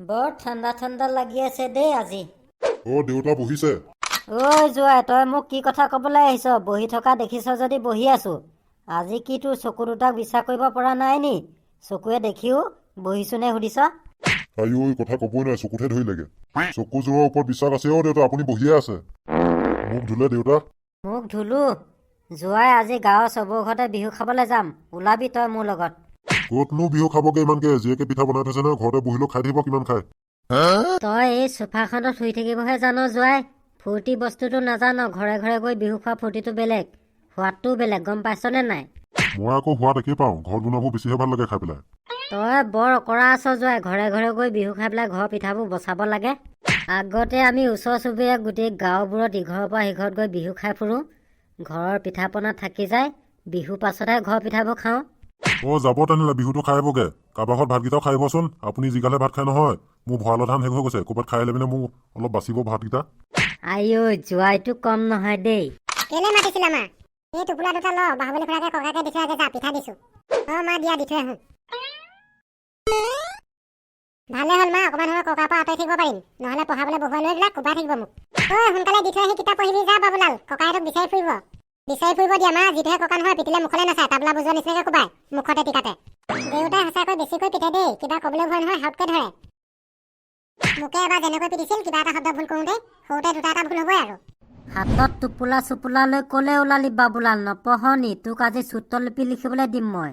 বৰ ঠাণ্ডা ঠাণ্ডা লাগি আছে দেই আজি। অ দেউতা, বহিছে? ঐ জোঁৱাই, তই মোক কি কথা ক'বলৈ আহিছ? বহি থকা দেখিছ যদি বহি আছো। আজি কি তোৰ চকু দুটাক বিশ্বাস কৰিব পৰা নাই নি? চকুৱে দেখিও বহিছোনে সুধিছ? আইঐ, কথা ক'বই নাই, চকুতহে ধৰি লাগে। চকুযোৰৰ ওপৰত বিশ্বাস আছে অ দেউতা, আপুনি বহিয়ে আছে। মোক ধুলে দেউতা? মোক ধুলো জোঁৱাই। আজি গাঁৱৰ চবৰ ঘৰতে বিহু খাবলৈ যাম, ওলাবি তই মোৰ লগত। ক'তনো বিহু খাবগে ইমানকে? জীয়েকে পিঠা বনাই থৈছে নহয়, ঘৰতে বহিলেও খাই থাকিব কিমান খায়। তই এই চোফাখনত শুই থাকিবহে জান জোঁৱাই, ফূৰ্তি বস্তুটো নাজান। ঘৰে ঘৰে গৈ বিহু খোৱা ফূৰ্তিটো বেলেগ, সোৱাদটোও বেলেগ, গম পাইছনে নাই? মই আকৌ সোৱাদ একেই পাওঁ, ঘৰত বনোৱাবোৰ বেছিহে ভাল লাগে খাই পেলাই। তই বৰ অকৰা আছ জোঁৱাই। ঘৰে ঘৰে গৈ বিহু খাই পেলাই ঘৰৰ পিঠাবোৰ বচাব লাগে। আগতে আমি ওচৰ চুবুৰীয়া গোটেই গাঁওবোৰত ইঘৰৰ পৰা সিঘৰত গৈ বিহু খাই ফুৰোঁ। ঘৰৰ পিঠা পনা থাকি যায়, বিহু পাছতহে ঘৰৰ পিঠাবোৰ খাওঁ। অ যাব তেনেহ'লে, বিহুটো খাই আহিবগে। কাৰোবাৰ ঘৰত ভাতকেইটাও খাই আহিবচোন। আপুনি যিগালে ভাত খাই নহয়, মোৰ ভঁৰালৰ ধান শেষ হৈ গৈছে। ক'ৰবাত খাই আহিলে মানে মোৰ অলপ বাচিব ভাতকেইটা। আইঐ, জোঁৱাইটো কম নহয় দেই। কেলে মাতিছিলা মা? এই টোপোলা দুটা ল, বাহুবলী খুৰাকে ককাকে দি থৈ আগে যা, পিঠা দিছো। অ মা, দিয়া, দি থৈ আহোঁ। ভালে হ'ল মা, অকণমান সময় ককাৰ পৰা আঁতৰি থাকিব পাৰিম। নহ'লে পঢ়াবলৈ বহুৱাই লৈ এইবিলাক কোবাই থাকিব মোক। ঐ, সোনকালে দি থৈ আহি কিতাপ পঢ়িবি যা বাবুলাল, ককাহঁতক বিচাৰি ফুৰিব। বিচাৰি ফুৰিব দিয়া মা, যিটোহে ককা নহয়, পিটিলে মুখলৈ নাচায়, তাবলা বজোৱা নিচিনাকে কোবাই মুখতে টিকাতে। দেউতাই সঁচাকৈ বেছিকৈ পিটে দেই, কিবা ক'বলৈ ভয় নহয়, হাউতকৈ ধৰে। মোকে এবাৰ যেনেকৈ পিটিছিল, কিবা এটা শব্দ ভুল কৰোঁতেই। সৰুতে দুটা এটা ভুল হ'বই আৰু। হাতত টোপোলা চোপোলা লৈ ক'লে ওলালি বাবুলাল? নপঢ় নি? তোক আজি সূত্ৰলিপি লিখিবলৈ দিম মই।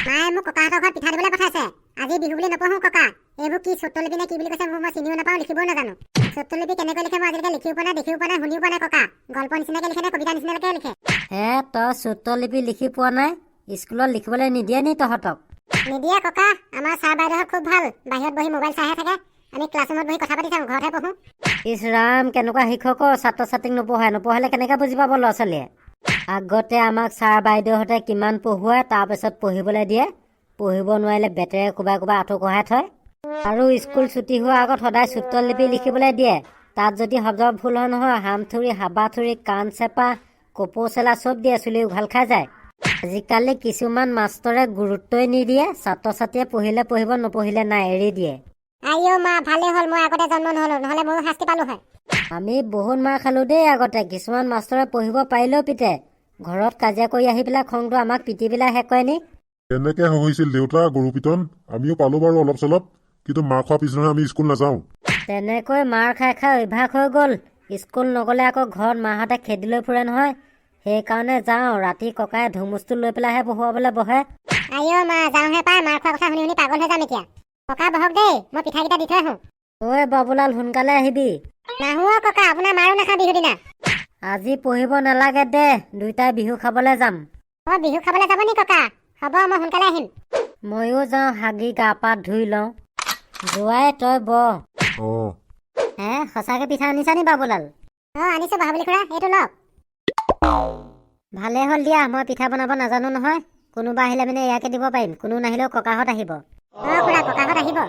মায়ে মোক ককাহঁতৰ ঘৰত পিঠা দিবলৈ পঠাইছে। আজি বিহু বুলি নপঢ়ো ককা। এইবোৰ কি সূত্ৰলিপি নে কি বুলি কৈছে, মই চিনিও নাপাওঁ, লিখিবও নাজানো। সূত্ৰলিপি কেনেকৈ লিখে মই আজিলৈকে লিখিও পোৱা নাই, দেখিও পোৱা নাই, শুনিও পোৱা নাই ককা। গল্প নিচিনাকে লিখে নে কবিতা নিচিনাকে লিখে? হে, তই সূত্ৰলিপি লিখি পোৱা নাই? স্কুলত লিখিবলৈ নিদিয়ে নি তহঁতক? নিদিয়ে ককা। আমাৰ ছাৰ বাইদেউহঁত খুব ভাল, বাহিৰত বহি মোবাইল চাইহে থাকে। আমি ক্লাছৰুমত বহি কথা পাতি থাকোঁ, ঘৰতহে পঢ়ো। ইছ ৰাম, কেনেকুৱা শিক্ষক অ, ছাত্ৰ ছাত্ৰীক নপঢ়ায়। নপঢ়ালে কেনেকৈ বুজি পাব ল'ৰা ছোৱালীয়ে? আগতে আমাক ছাৰ বাইদেউহঁতে কিমান পঢ়ুৱায়, তাৰপিছত পঢ়িবলৈ দিয়ে। পঢ়িব নোৱাৰিলে বেতেৰে কোবাই কোবাই আঁঠু কঢ়াই থয়। আৰু স্কুল ছুটি হোৱাৰ আগত সদায় সূত্ৰলিপি লিখিবলৈ দিয়ে। তাত যদি শব্দ ভুল হয় নহয়, হামথুৰি, হাবাথুৰি, কাণ চেপা, কপৌ চেলা চব দিয়ে, চুলি উঘাল খাই যায়। আজিকালি কিছুমান মাষ্টৰে গুৰুত্বই নিদিয়ে। ছাত্ৰ ছাত্ৰীয়ে পঢ়িলে পঢ়িব, নপঢ়িলে নাই, এৰি দিয়ে। আইঅ মা, ভালেই হ'ল মই আগতে জন্ম নহ'লো, নহ'লে ময়ো শাস্তি পালো হয়। আমি বহুত মাৰ খালো দেই আগতে। কিছুমান মাষ্টৰে পঢ়িব পাৰিলেও পিতে। ঘৰত কাজিয়া কৰি আহি পেলাই খংটো আমাক পিটি পেলাই শেষ কৰে নি। কেনেকে হৈছিল দেউতা গৰু পিটন? আমিও পালো বাৰু অলপ চলপ, কিন্তু মাৰ খোৱা পিছদিনা আমি স্কুল নাযাওঁ। তেনেকৈ মাৰ খাই খাই অভ্যাস হৈ গ'ল। স্কুল নগ'লে আকৌ ঘৰত মাহঁতে খেদি লৈ ফুৰে নহয়, সেইকাৰণে যাওঁ। ৰাতি ককায়ে ধুমুচটো লৈ পেলাইহে পঢ়ুৱাবলৈ বহে। আইঅ মা, যাওঁহে পাই, মাৰ খোৱা কথা শুনি শুনি পাগল হৈ যাম এতিয়া। ককা, বহক দেই, মই পিঠাকেইটা দি থৈ আহোঁ। ঐ বাবুলাল, সোনকালে আহিবি। নাহো অ ককা, আপোনাৰ মাৰো নাখাওঁ বিহু দিনা। আজি পঢ়িব নালাগে দে, দুইটাই বিহু খাবলৈ যাম। অ, বিহু খাবলৈ যাব নি ককা? হ'ব, মই সোনকালে আহিম। ময়ো যাওঁ, হাগি গা পা ধুই লওঁ। জোঁৱাই, তই বহ। অ। হে, সঁচাকে পিঠা আনিছা নি বাবুলাল? অ আনিছো বাহুবলী খুৰা, এইটো লওক। ভালেই হ'ল দিয়া, মই পিঠা বনাব নাজানো নহয়। কোনোবা আহিলে মানে ইয়াকে দিব পাৰিম। কোনো নাহিলেও ককাহঁত আহিব। অ খুৰা, ককাহঁত আহিব।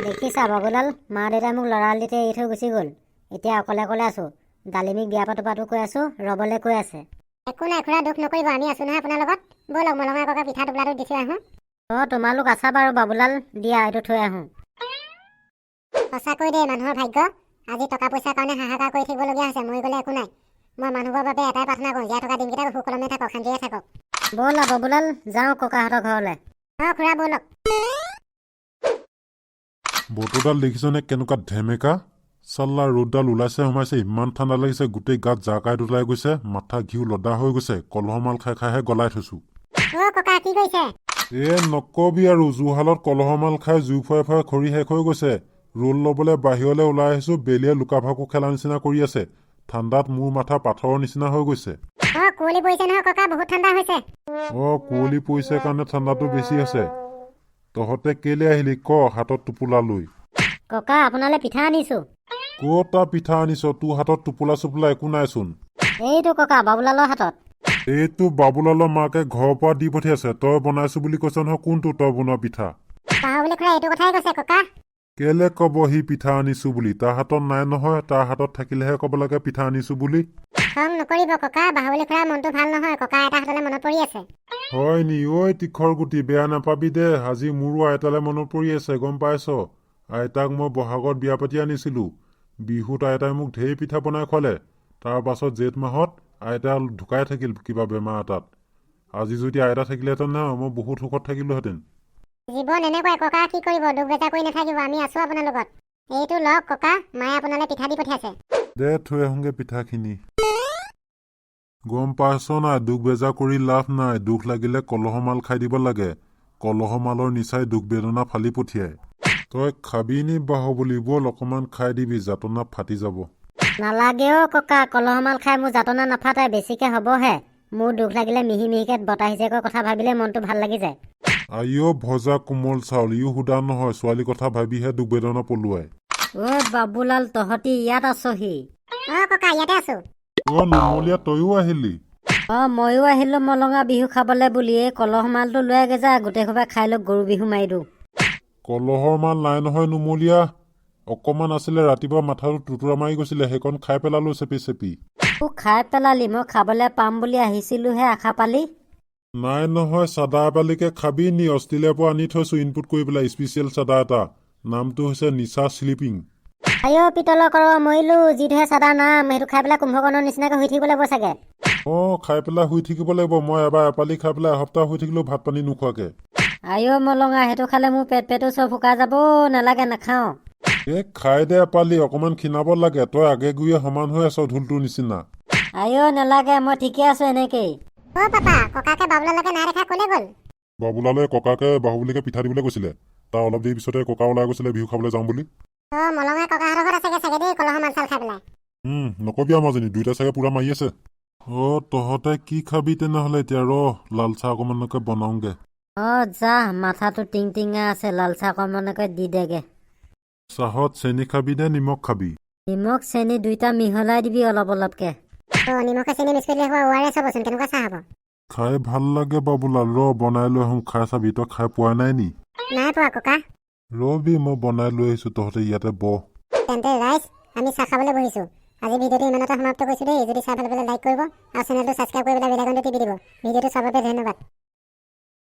দেখিছা বাবুলাল, মা দেউতাই মোক ল'ৰালিতে এৰি থৈ গুচি গ'ল। এতিয়া অকলে অকলে আছো। ডালিমীক বিয়া পাতো পাতো কৈ আছো, ৰ'বলে কৈ আছে। একো নাই খুৰা, দুখ নকৰিব, আমি আছো নহয় আপোনাৰ লগত। ব'লক, মলঙা ককা পিঠা টোপোলাটো দি থৈ আহোঁ। অ, তোমালোক আছা বাৰু বাবুলাল। দিয়া, এইটো থৈ আহোঁ। সঁচাকৈ দেই, মানুহৰ ভাগ্য। আজি টকা পইচাৰ কাৰণে হাহাকাৰ কৰি থাকিবলগীয়া হৈছে, মৰি গ'লে একো নাই। মই মানুহবোৰৰ বাবে এটাই প্ৰাৰ্থনা কৰোঁ, জীয়াই থকা দিনকেইটা সুকলমে থাকক, শান্তিৰে থাকক। ব'লা বাবুলাল, যাওঁ ককাহঁতৰ ঘৰলৈ। অ খুৰা, ব'লক। বতৰডাল দেখিছনে কেনেকুৱা ধেমেকা? চাল্লা, ৰ'দডাল ওলাইছে সোমাইছে, ইমান ঠাণ্ডা লাগিছে। গোটেই গাত জাকাইত ওলাই গৈছে, মাথা ঘিউ লদা হৈ গৈছে। কলহ মাল খাই খাইহে গলাই থৈছো। অ ককা, কি কৰিছে? এ নকবি আৰু, জুহালত কলহ মাল খাই জুই ফুৱাই ফুৱাই খৰি শেষ হৈ গৈছে। ৰোল ল'বলৈ বাহিৰলৈ ওলাই আহিছো, বেলিয়ে লুকা ভাকু খেলা নিচিনা কৰি আছে। ঠাণ্ডাত মোৰ মাথা পাথৰৰ নিচিনা হৈ গৈছে। অ, কুঁৱলী পৰিছে নহয় ককা, বহুত ঠাণ্ডা হৈছে। অ, কুঁৱলী পৰিছে কাৰণে ঠাণ্ডাটো বেছি আছে। তহঁতে কেলে আহিলি ক, হাতত টোপোলা লৈ? ককা, আপোনালৈ পিঠা আনিছো। ক'ত পিঠা আনিছ? তোৰ হাতত টোপোলা চোপোলা একো নাইচোন। এইটো ককা, বাবুলালৰ হাতত। এইটো বাবুলালৰ মাকে ঘৰৰ পৰা দি পঠিয়াইছে। তই বনাইছো বুলি কৈছ নহয়, কোনটো তই বনোৱা পিঠা? বাহুবলী খুৰা, এইটো কথাই কৈছে ককা। কেলে কব সি পিঠা আনিছো বুলি? তাৰ হাতত নাই নহয়। তাৰ হাতত থাকিলেহে ক'ব লাগে পিঠা আনিছো বুলি। খং নকৰিব ককা, বাহুবলী খুৰাৰ মনটো ভাল নহয়, ককা আইতাহঁতলৈ মনত পৰি আছে। হয় নি? ঐ তীখৰ গুটি, বেয়া নাপাবি দে, আজি মোৰো আইতালে মনত পৰি আছে, গম পাইছ? আইতাক মই বহাগত বিয়া পাতি আনিছিলোঁ। বিহুত আইতাই মোক ঢেৰ পিঠা বনাই খুৱালে। তাৰ পাছত জেঠ মাহত আইতা ঢুকাই থাকিল কিবা বেমাৰ এটাত। আজি যদি আইতা থাকিলেহেঁতেন নহয়, মই বহুত সুখত থাকিলোহেঁতেন। জীৱন এনেকুৱাই ককা, কি কৰিব, দুখ বেজাৰ কৰি নাথাকিব, আমি আছো আপোনাৰ লগত। এইটো লওক ককা, মায়ে আপোনালৈ পিঠা দি পঠিয়াইছে। দে, থৈ আহোঁগে পিঠাখিনি। গম পাইছ নাই, দুখ বেজাৰ কৰি লাভ নাই। দুখ লাগিলে কলহ মাল খাই দিব লাগে। কলহ মালৰ নিচাই দুখ বেদনা ফালি পঠিয়ায়। তই খাবি নি বাহুবলী? ব'ল, অকণমান খাই দিবি, যাতনা ফাটি যাব। নালাগে অ' ককা, কলহ মাল খাই মোৰ যাতনা নাফাটে, বেছিকে হ'বহে। মোৰ দুখ লাগিলে মিহি মিহিকে বতাহ হিচাপে কথা ভাবিলে মনটো ভাল লাগি যায়। আইঅ ভজা কোমল চাউল, ইও সুদা নহয়, ছোৱালী কথা ভাবিহে দুখ বেদনা পলুৱাই। অ' বাবুলাল, তহঁতি ইয়াত আছহি? অ ককা, ইয়াতে আছো। অ নুমলীয়া, তয়ো আহিলি? অ ময়ো আহিলো মলঙা বিহু খাবলৈ বুলি। এই কলহ মালটো লৈ আগে যা, গোটেই সোপা খাই লৈ গৰু বিহু মাৰি দিওঁ। কলহৰ মাল নাই নহয় নুমলীয়া। অকণমান আছিলে, ৰাতিপুৱা মাথাটো টুটুৰা মাৰি গৈছিলে, সেইকণ খাই পেলালো চেপি চেপি। ও খাই পেলালি? মই খাবলৈ পাম বুলি আহিছিলোহে আশা পালি। নাই নহয়। চাদা এপালিকে খাবি নি? অষ্ট্ৰেলিয়াৰ পৰা আনি থৈছো ইনপুট কৰি পেলাই স্পেচিয়েল চাদা এটা, নামটো হৈছে নিচা শ্লিপিং। আইঅ পিতলৰ কৰ, মৰিলো। যিটোহে চাদা নাম, সেইটো খাই পেলাই কুম্ভকৰ্ণৰ নিচিনাকৈ শুই থাকিব লাগিব চাগে। অ, খাই পেলাই শুই থাকিব লাগিব। মই এবাৰ এপালি খাই পেলাই এসপ্তাহ শুই থাকিলো ভাত পানী নোখোৱাকে। আইঅ মলঙা, সেইটো খালে মোৰ পেট পেটো চব শুকাই যাব। নালাগে, নাখাওঁ। এ খাই দে এপালি, অকণমান ক্ষীণাব লাগে। তই আগে গুৰিয়ে সমান হৈ আছ ঢোলটোৰ নিচিনা। আইঅ নালাগে, মই ঠিকে আছো এনেকেই। অ পাপা, ককাকে বাবুলালকে নাই দেখা, ক'লে গ'ল? বাবুলালে ককাকে বাহুবলীকে পিঠা দিবলৈ গৈছিলে। তাৰ অলপ দেৰি পিছতে ককা ওলাই গৈছিলে বিহু খাবলৈ যাওঁ বুলি। অ মলঙা ককাহঁতৰ ঘৰত আছেগে চাগে দেই, কলহ মাল চাল খাই পেলাই। নকবি আৰু, মাজনী দুইটা চাগে পুৰা মাৰি আছে। অ তহঁতে কি খাবি তেনেহ'লে এতিয়া? ৰ, লাল চাহ অকণমানকে বনাওঁগে। অ যা, মাথাটো টিং টিঙা আছে, লাল চাহ অকণমানকে দি দেগে। চাহত চেনি খাবি নে নিমখ খাবি? নিমখ চেনি দুইটা মিহলাই দিবি অলপ অলপকে। অ নিমখে চেনি মিক্স কৰিলে হোৱা অ আৰ এছ হ'বচোন, কেনেকুৱা চাহ হ'ব? খাই ভাল লাগে বাবুলাল, ৰ বনাই লৈ আহোঁ, খাই চাবি। তই খাই পোৱা নাই নি? নাই পোৱা ককা। ৰবি, মই বনাই লৈ আহিছো, তহঁতে ইয়াতে বহ। তেন্তে ৰাইজ, আমি চাহ খাবলৈ বহিছোঁ। আজি ভিডিঅ'টো ইমানতে সমাপ্ত কৰিছোঁ দেই। যদি চাই ভাল পালে লাইক কৰিব আৰু চেনেলটো ছাবস্ক্ৰাইব কৰি পেলাই বেল আইকনটো টিপি দিব। ভিডিঅ'টো চোৱাৰ বাবে ধন্যবাদ।